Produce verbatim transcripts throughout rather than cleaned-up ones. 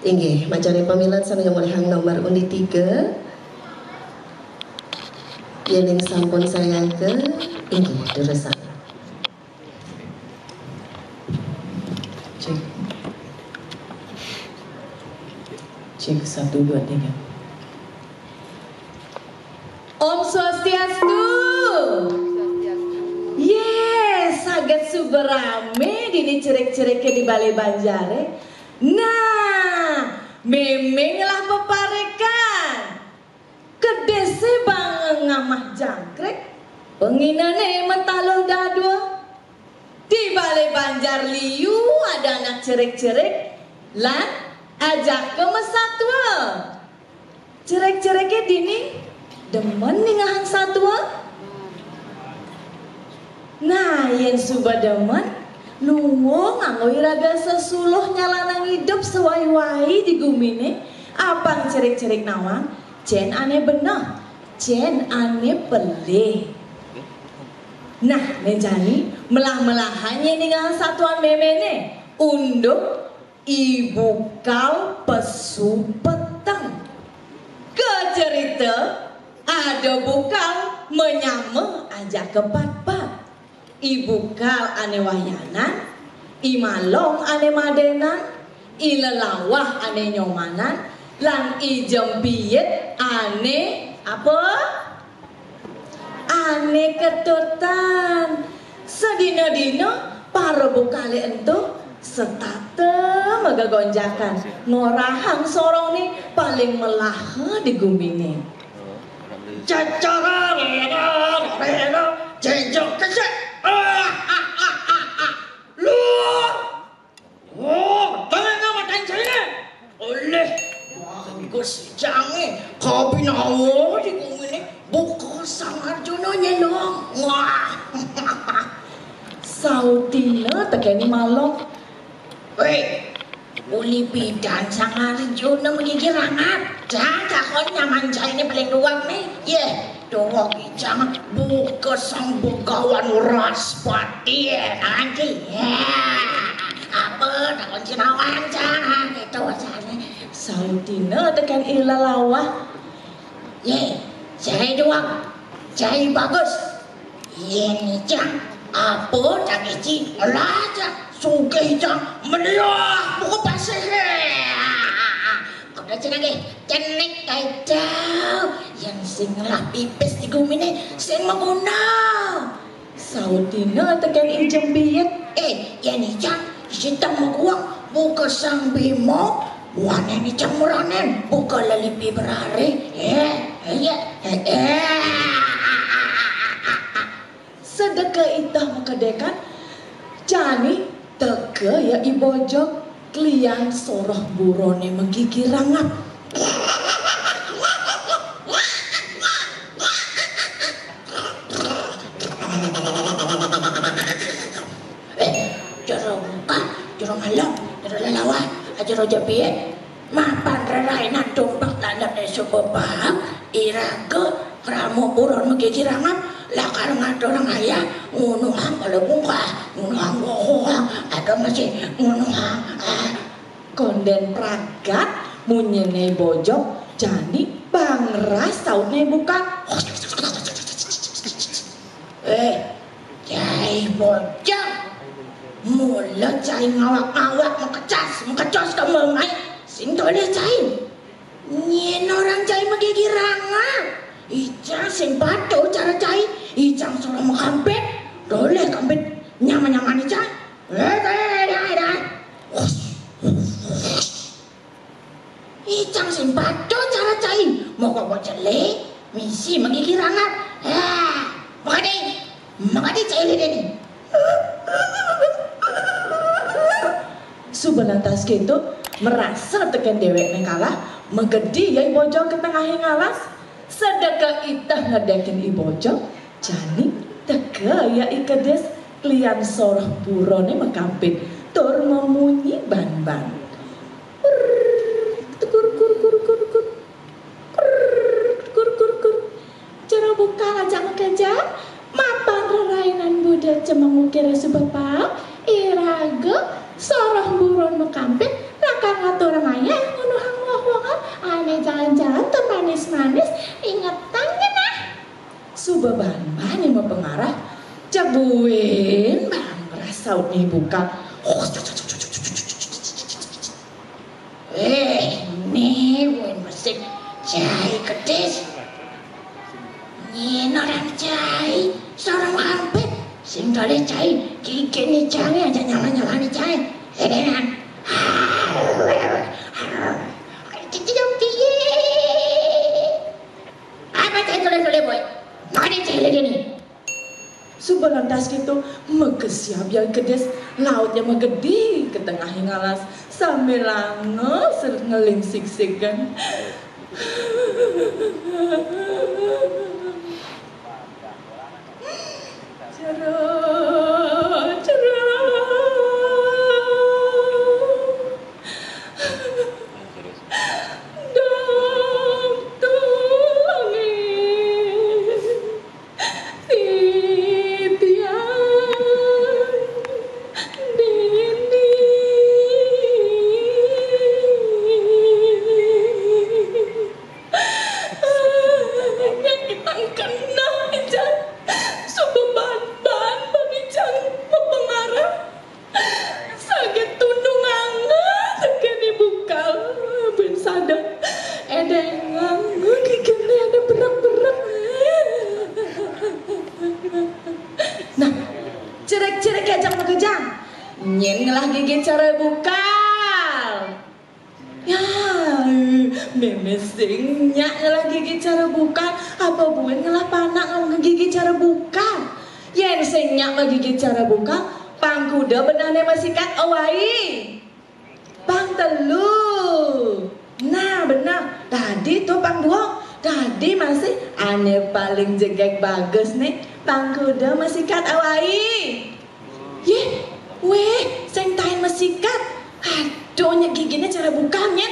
Inggih, majeng pamilet sami ngamolihang nomor undi tiga. Yéning sampun sayaka, inggih, durusang. Cek. Cek, satu, dua, tiga. Om Swastiastu. Yé, saget suba ramé dini cerik-ceriké di Balé Banjaré. Nah, mémé ngelah peparekan. Kedisé bang ngamah jangkrik, penginané mataluh dadua. Di Balé Banjar liu ada anak cerik-cerik, lan ajaka masatua. Cerik-ceriké dini demen ningehang satua. Nah, yén suba demen, nuwun nganggo iraga sesuluh nyalanang idup sawai-wai di guminé, apang cerik-cerik nawang, cén ané beneh, cén ané pelih. Nah, né jani melah-melahan yén ningehang satuan méméné, unduk I Bukal pesu peteng. Kacerita, ada bukal manyama ajaka patpat. I Bukal ané wayanan, I Malong ané madénan, I Lelawah ané nyomanan, lan I Jempiit ané apa? Ané ketutan. Sadina-dina para bukalé ento setata magegonjakan, ngorahang sorongné paling melaha di guminé. Cacararéra, réra, jénjok kecek. Ah, ah, ah, ah, ah. Luh! Oh, tengah matan saya. Oleh bagus jangé, kabinawa di guminé buka Sang Arjuna nyenong. Wah. Sautina tekén Malong. Wéh, uli pidan Sang Arjuna magigir rangap. Jang takon nyaman jainé paling duwag né. Yéh, duwag ijang buka Sang Begawan Wraspati nanti. Yéh, apa takon sinawang jang itu asané. Sautina tekén I Lelawah. Yéh, jai duwag, jai bagus. Yén ijang, apa tak iji, lah ijang, sugih ijang, meliah, buka pasih. Kuda cenah nggih, cenik kaé tau. Yén sing ngelah pipis di guminé, sing maguna. Sautina tekén I Jempiit. Éh, yén ijang, siteng maguwang, buka Sang Bima, wanén ijang muranin, buka lelipi berari. Éh, éh, éh, éh. Sedeka iteh makedékan, jani teka ya I Bojog, klian soroh buroné magigir rangap. Éh, Jero Bukal, Jero Malong, Jero Lelawah, Jero Jempiit. Mapan rerainan tumpek lantané suba paham, iraga krama buron magigir rangap, lakar ngaturang ayah, ngunuhang kala bungkah, ngunuhang wohohang, ada masih ngunuhang, ah. Kondén pragat, munyiné I Bojog, jani bangras sautné I Bukal. Éh, cai Bojog. Mula cai ngawak-ngawak, makecas, makecos ka mamai. Sing tolih cai. Nyén orang cai magigir rangap. Ijang sing patuh cara cai. Ijang suruh makampit. Tolih kampit. Nyaman-nyaman ijang. Éh, éh, éh, éh, éh. Icang sing patuh cara cai, moko bocah lé, misi magigir rangap. Hah, makadi, makadi cai lé déné. Suba lantas kéto, marasa tekén déwékné kalah, magedi ya I Bojog ka tengahing alas. Sedeka iteh ngedékin I Bojog, jani Teka ya I Kedis klian soroh buroné makampit tur mamunyi ban-ban. Kur, kur, kur, kur, kur. Kur, kur, kur, kur. Jero Bukal ajak makejang, mapan rerainan buda cemeng ukiré suba pang, iraga soroh buron makampit, lakar ngaturang ayah ngunuhang woh-wohan ané jalan-jalan tur manis-manis, ingetang genah. Suba ban-bané mapangarah, jeg buin bangkras sautné I Bukal. Eh, né buin besik cai Kedis. Nyén orang cai, soroh makampit. Sing galih cai, giginé cangé ajak nyala-nyalané cai. Édénan. Apa cai tolih-tolih, boy? Makané cai lagi né. Suba lantas kéto, makesiab ya I Kedis, lautné magedé ka tengahé ngalas, sambilanga ser-, ngeling siksikan. Jero, jero. Dong tulungé. Titiang dini. Nyakitang genah, Ijang. Suba ban-ban, ban Ijang mapangarah. Saget tundunganga tekén I Bukal, buin sada. Édéngang, giginé ada berek-berek. Nah, cerik-cerik ajak makejang. Nyén ngelah gigi cara Bukal. Ya, mémé sing nyak ngelah gigi cara Bukal, apa buin ngelah panak ngelah gigi cara Bukal. Yén sing nyak ngelah gigi cara Bukal, pang kuda benehné masikat awai. Pang telu. Nah, beneh. Tadi to pang dua. Tadi masih ané paling jegég bagus né, pang kuda masikat awai. Yéh, wéh, sing taén masikat. Aduh, nyak giginé cara Bukal, nyén.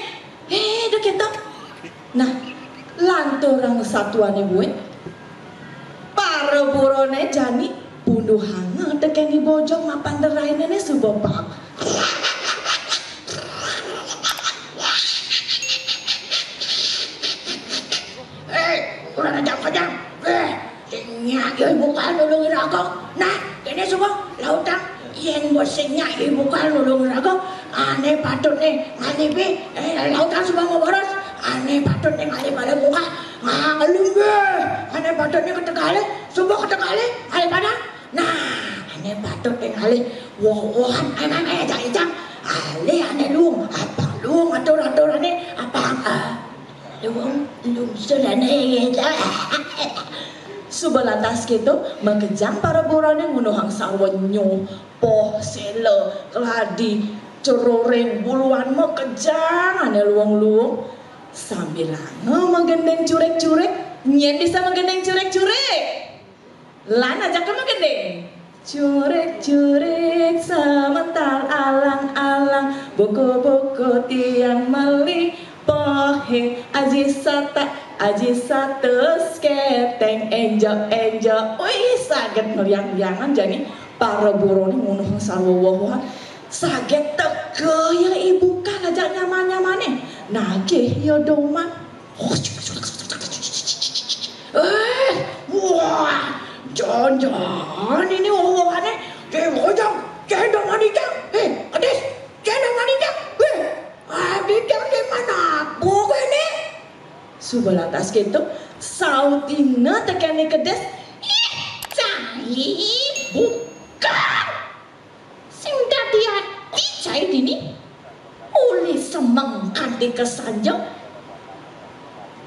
Éh, dah kéto. Nah, lanturang satuané buin. Para buroné jani punduhanga tekén I Bojog mapan rerainan suba pang. Eh, kurang ajar saja. Eh, sing nyak ya I Bukal nulung iraga. Nah, kéné suba lautang. Yén bos sing nyak ya I Bukal nulung iraga, ané patutné ngalih, eh, lautang suba maboros. Ané patutné ngalih pada Bukal. Ngalih, eh. Ané patutné ka tegalé, suba ka tegalé, ngalih pada. Nah, ané patutné ngalih woh-wohan, eh, eh, eh, Ijang, Ijang. Alih ané luung, apang luung atur-aturané, apang, eh, luung, lungsur ané, Ijang. Suba lantas kéto, makejang para buroné ngunuhang sarwa nyuh, poh, séla, keladi, ceroring, buluan, makejang ané luung-luung. Sambilanga magending curik-curik, nyén bisa magending curik-curik. Lan ajaka magending. Curik-curik semental alang-alang, buku-buku tiang meli, pohe aji sata, aji satus, keteng enjo-enjo. Wih, saget ngeliang-liangan jani para buroné ngunuhang sarwa woh-wohan. Saget teka ya I Bukal ajak nyaman-nyamané. Nagih ya doman. Eh, wah, jangan-jangan ini woh-wohané Cai Bojog, Cai Doman Ijang. Eh, Kedis, Cai Doman Ijang. Eh, adi Ijang di mana? Buku ini. Suba lantas kéto, sautina tekén I Kedis. Ih, Cai Bukal. Sing dadi ati cai dini, uli semeng kanti kasanja,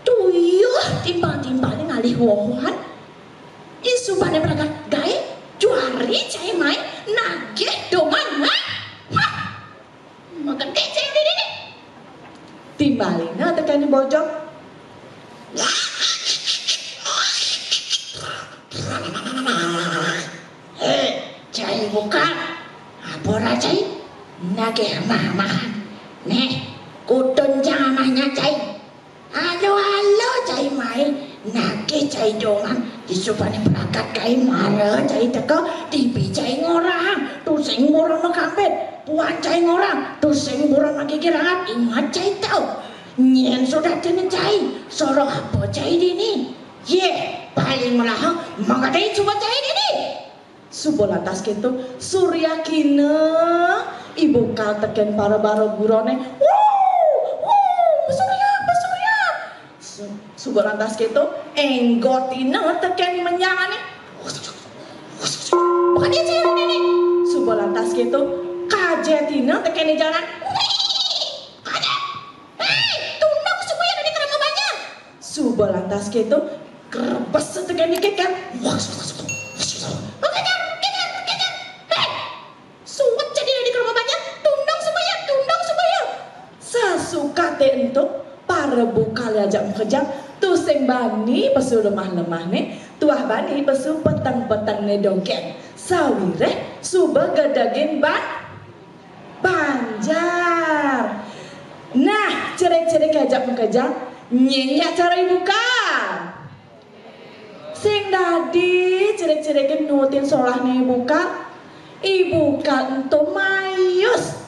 tuyuh timpal-timpalé ngalih woh-wohan. Isubané pragat gaé, juari cai mai nagih doman, ha? Hah! Magedé cai dini. Timbalina tekén I Bojog. Buka, apa ora cai? Nagih amah-amahan. Neh, kutun cang amahnya cai. Alo-alo cai mai, nagih cai dongan. Disubani prakat kai mara cai teka, tibi cai ngorahang, tusing buron makampit. Puan cai ngorahang, tusing buron magigir angat. Ingat cai tau. Nyén sudah dene cai, soroh apa cai dini? Yeh, paling melaha, mangkatai suba cai dini. Suba lantas keto, suryakina I Bukal tekén para-para gurone. Wuh, wuh, pesuryah, pesuryah. Su-, suba lantas keto, enggotina tekén menyangane. Bukan dia saya ini. Suba lantas keto, kajetina tekén jalan. Kajet. Hei, tunduk supaya dari kerama banjar. Suba lantas keto, kerebes tekén dikit kan. Kejar, kejar, kejar. Hei, suwet jadi dari kerama banjar. Tunduk supaya, tunduk supaya. Sasukate ento, para Bukale ajak makejang, tusing bani pesu lemah-lemahne, tuah bani pesu peteng-petengne dogén. Sawiréh suba gedegin ban-, banjar. Nah, cerik-cerik ajak makejang, nyén nyak cara I Bukal. Sing dadi cerik-ciriké nuutin solahné I Bukal. I Bukal ento mayus.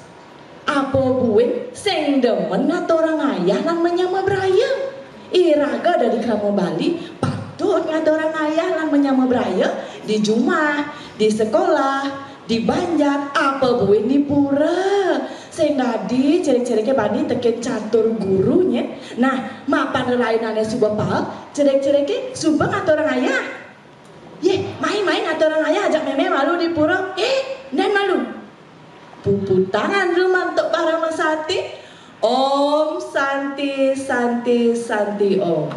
Apa buin sing demen ngaturang ayah lan menyama braya. Iraga dadi krama Bali patut ngaturang ayah lan menyama braya di jumah, di sekolah, di banjar, apa buin di pura. Sing dadi cerik-ciriké bani tekén catur guru nyén. Nah, mapan rerainane suba paek, cerik-ciriké suba ngaturang ayah. Yéh, mai-mai ngaturang ayah ajak mémé malu di pura. Eh, ndan malu. Puputang andru mantuk Parama Santi. Om Santi, Santi, Santi Om.